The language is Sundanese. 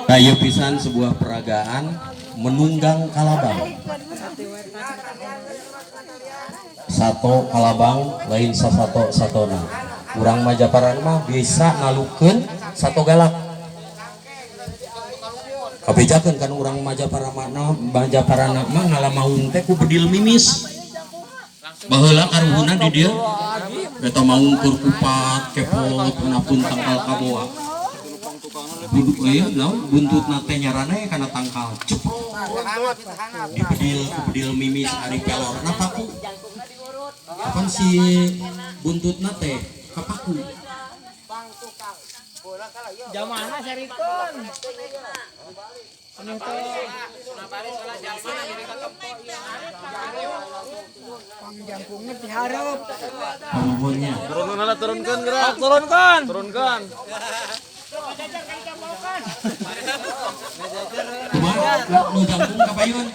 Nah, ieu pisan sebuah peragaan menunggang kalabang. Sato kalabang lain sasato satona. Urang Majaparan mah bisa ngalukeun sato galak. Kabejakeun kan urang Majaparan mah, Majaparana mah ngalamaung teh ku bedil mimis. Baheula karuhuna di dieu eta maung keur kupat kepot napun tangkal kaboa. Buduk ieu naon buntutna teh nyarana kana tangkal ceprot. Dibedil ku bedil mimis ari pelorna paku. Kapan si buntutna teh kapaku. Jamana sarikeun. Anu teh pangjangkungna dihareup. Pamuhunnya. Turunkan lah, turunkan gerak. Turunkan. Turunkan. Kumaha nu jangkung ka payun?